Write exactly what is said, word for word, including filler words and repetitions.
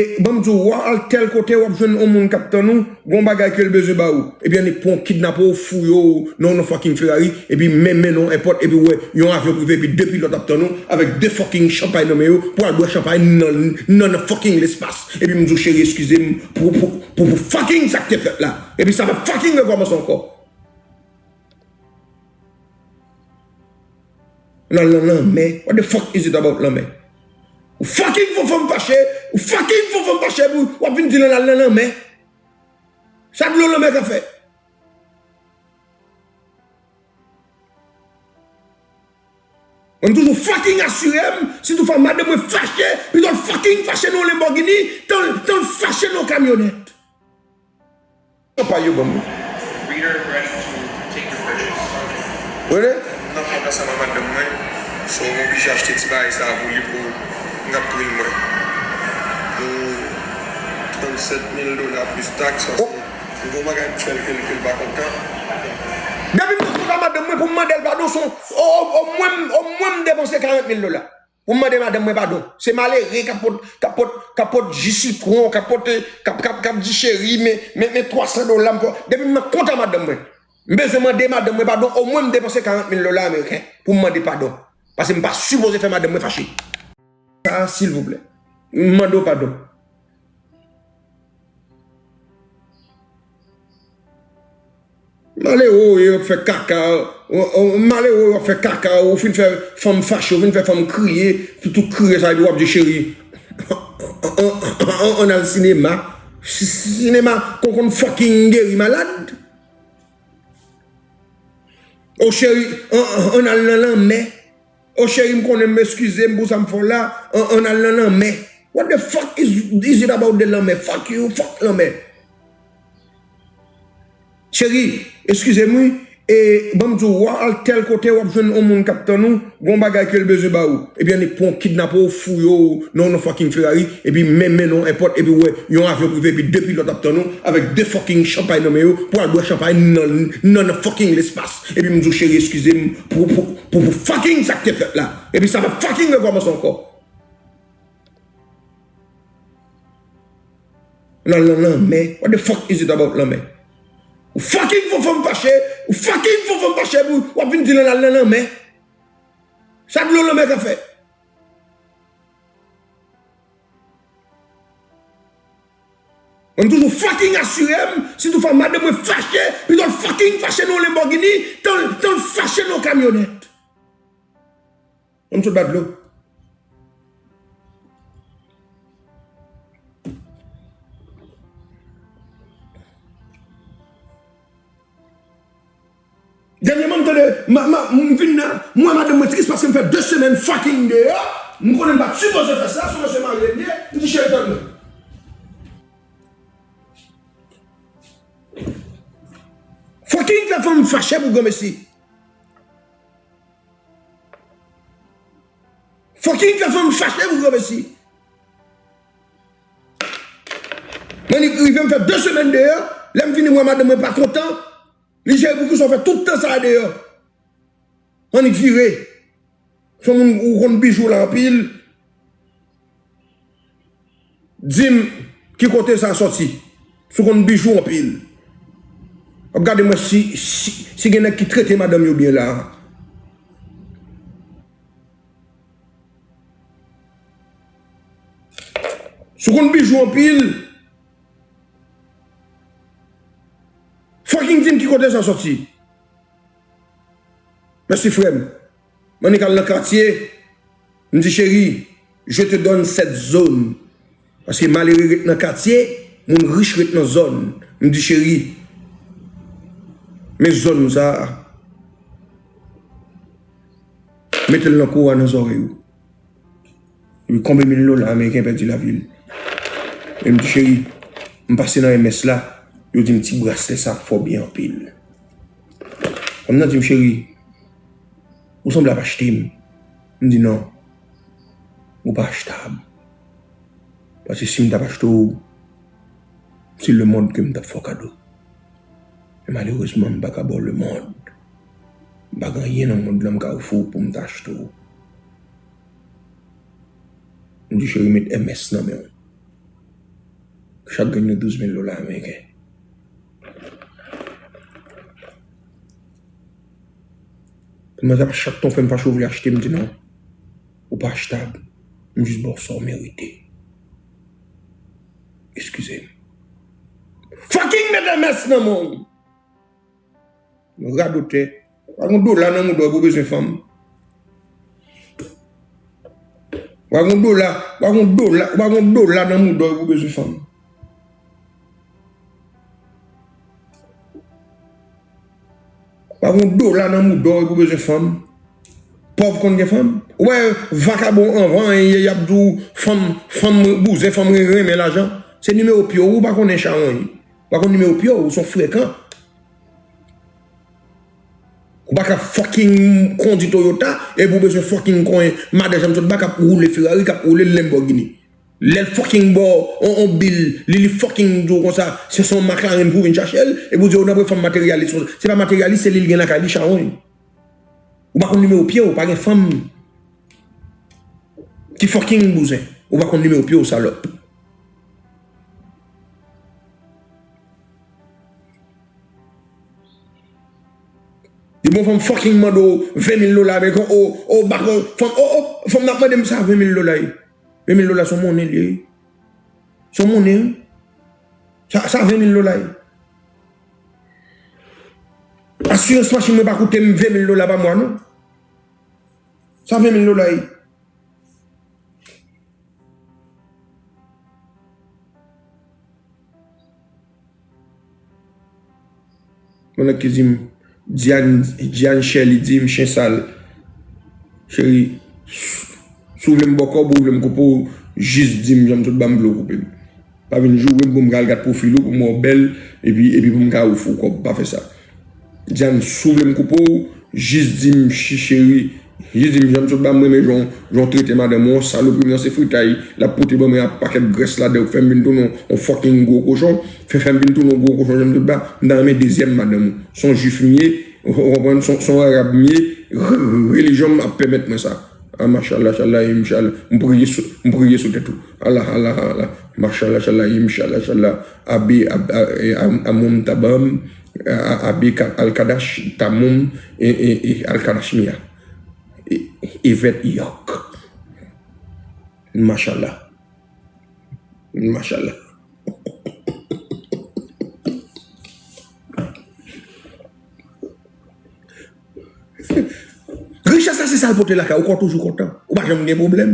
E, ban m di w, w al tèl kote, w ap jwenn yon moun k ap tann ou, gon bagay ke l bezwen ba ou. Epi annik pran w kidnape w, fouye w nan yon fucking Ferrari, epi men, mennen w enpòt, epi w wè yon avyon prive, epi de pilòt ap tann ou, avèk de fucking chanpay nan men yo, pou al bwè chanpay nan, nan, nan fucking lespas. Epi m di w, cheri, eskize m pou, pou, pou, pou fucking sa k te fèt la. Epi sa p ap fucking rekòmanse ankò. N al nan lanmè. What the fuck is it about lanmè? Ou fucking fè fanm fache, ou fucking fè fanm fache, epi w ap vin di l n al nan lanmè. Sa dlo lanmè ka fè? Mwen toujou fucking asire m, si toutfwa madanm mwen fache, pito l fucking fache nan yon Lamborghini, tan, tan l fache nan yon kamyonèt. Chanpay yo ban m wi. Reader ready to take your purchase. Ou rele? M nan kont ansanm ak madanm mwen. So, m oblije achte ti bagay sa a pou li pou m ka pran mwen. Pou trannsèt mil dola plis taks, paske m gon bagay m fè l ke l, ke l pa kontan. Depi m nan kont a madanm mwen pou m mande l padon, se o, o, omwen, omwen m depanse karant mil dola. Pou m mande madanm mwen padon. Se malere k ap pot, k ap pot, k ap pot ji sitwon, k ap pote, k ap, k ap, k ap di cheri, men, men, men twa san dola m fè. Depi m nan kont a madanm mwen, m bezwen mande madanm mwen padon, omwen m depanse karant mil dola ameriken pou m mande padon. Paske m pa sipoze fè madanm mwen fache. Sa, silvouplè. M mande w padon. Malere w ye, w ap fè kaka. Malere w, w ap fè kaka. Ou fin fè fanm fache, ou fin fè fanm kriye. Tout, tout kriye sa, epi w ap di cheri, ann al sinema. Si-, sinema, kon konn fucking geri malad. O cheri, ann, ann, ann al nan lanmè. O cheri, m konnen m eskize m pou sa m fè w la, ann, ann al nan lanmè. What the fuck is, is it about the lanmè? Fuck you, fuck lanmè. Cheri, eskize m wi, e ban m di w, w al tèl kote, w ap jwenn yon moun k ap tann ou, gon bagay ke l bezwen ba ou. Epi annik pran w kidnape w, fouye w nan yon fucking Ferrari, epi men, mennen w enpòt, epi w wè yon avyon prive, epi de pilòt ap tann ou, avèk de fucking chanpay nan men yo, pou al bwè chanpay nan, nan, nan fucking lespas. Epi m di w, cheri, eskize m pou, pou, pou, pou fucking sa k te fèt la. Epi sa p ap fucking rekòmanse ankò. N al nan lanmè. What the fuck is it about lanmè? Ou fucking fè fanm fache, ou fucking fè fanm fache, epi w ap vin di l n al nan lanmè. Sa dlo lanmè ka fè? Mwen toujou fucking asire m, si toutfwa madanm mwen fache, pito l fucking fache nan yon Lamborghini, tan, tan l fache nan yon kamyonèt. Mwen sot ba dlo. Dènyèman, m tande, ma, ma, m vin nan, m wè madanm mwen tris paske m fè de semèn fucking deyò. M konnen m pa t sipoze fè sa, se yon mesye marye m ye. M di, cheri, tann mwen. Fucking fè fanm fache pou granmesi. Fucking fè fanm fache pou granmesi. Mwen annik rive, m fè de semèn deyò. Lè m vini, m wè madanm mwen pa kontan. Li, cheri, poukisa w fè tout tan sa a deyò? Annik vire. Se yon moun ou konn bijou la anpil. Di m ki kote sa soti. Si w konn bijou anpil. W ap gade mwen si, si, si gen nèg ki trete madanm yo byen la. Si w konn bijou anpil, fucking di m ki kote sa soti. Mèsi, frè m. M annik al nan katye, m di, cheri, je te donne cette zone. Paske malere ret nan katye, moun rich ret nan zòn. M di, cheri, men zòn sa a, mete l nan kou a, nan zòrèy ou. Epi konbyen mil dola ameriken pèdi lavi l. E m di, cheri, m pase nan M S la, yo di m ti braslè sa fò byen anpil. Fanm nan di m, cheri, ou sanble ap achte m. M di, non, ou pa achtab. Paske si m t ap achte w, se lemonn ke m t ap fè w kado. Men malerezman, m pa ka ba w lemonn. M pa gen anyen nan mond lan m ka ofri w pou m ta achte w. M di, cheri, met M S nan men w. Chak grenn yo douz mil dola ameriken. Mwen, sa pa chak tan w fè m fache, w vle achte, m di non. Ou pa achtab. M jis ba w sa w merite. Eskize m. Fucking mete M S nan men w. Radotè. Ou pa gon dola nan mouda w pou bezwen fanm. Ou pa gon dola, ou pa gon dola, ou pa gon dola nan mouda w pou bezwen fanm. Ou pa gon dola nan mouda w pou bezwen fanm. Pòv konn gen fanm. Ou wè vakabon anvan, y ap di w fanm, fanm bouzen, fanm renmen lajan. Se nimewo pye w, ou pa konnen chawony. Ou pa konn nimewo pye w, ou se yon frekan. Ou pa ka fucking kondi Toyota, epi ou bezwen fucking konyen madan Janm Sòt Ba k ap woule Ferrari, k ap woule Lamborghini. Lè l fucking ba w on, on bil, li, li fucking di w konsa, se, se yon McLaren pou w vin chache l, epi w di, o, nan, fanm materyalis, se pa materyalis, se li l gen lakay li, chawony. Ou pa konn nimewo pye w, ou pa gen fanm ki fucking bouzen. Ou pa konn nimewo pye w, salòp. Depi yon fanm fucking mande w ven mil dola ameriken, o, o, bakon, fanm, o, o, fanm nan ap mande m sa ven mil dola ye. Ven mil dola se yon monnen li ye. Se yon monnen, wi. Sa, sa ven mil dola ye. Asirans machin mwen pa koute m ven mil dola pa mwa, non. Sa ven mil dola ye. Mwen nèg ki di m, Diane, Diane Shirley di m, chen sal. Cheri, si w vle m ba w kòb ou vle m koupe w, jis di m, Janm Sòt Ba, m vle w koupe m. Pa vin joure m pou m ka al gad pwofil ou, pou m wè w bèl, epi, epi pou m ka ofri w kòb. Pa fè sa. Diane, si w vle m koupe w, jis di m, chi cheri, jis di m, Janm Sòt Ba, m renmen jan w, jan w trete madanm ou, salopri m nan se fritay l ap pote ban mwen ak pakèt grès ladan l, fè m vin tounen yon fucking gwo kochon, fè, fè m vin tounen yon gwo kochon, Janm Sòt Ba, m ta renmen dezyèm madanm ou. Se yon jwif m ye, ou konprann, se yon, se yon arab m ye, re-, re-, relijyon m ap pèmèt mwen sa. Ah, machallah, machallah, machallah. M priye sou, m priye sou tèt ou. Allah, Allah, Allah. Machallah, machallah, machallah, machallah. Abi, ab-, a, e, am-, amoum tabam, a, a, abi ka-, alkadash, tamoum, e, e, e, alkadash mia. E, evet yok. Machallah. Machallah. Richès la, se sa l pote lakay ou, ou ka toujou kontan. Ou pa janm gen pwoblèm.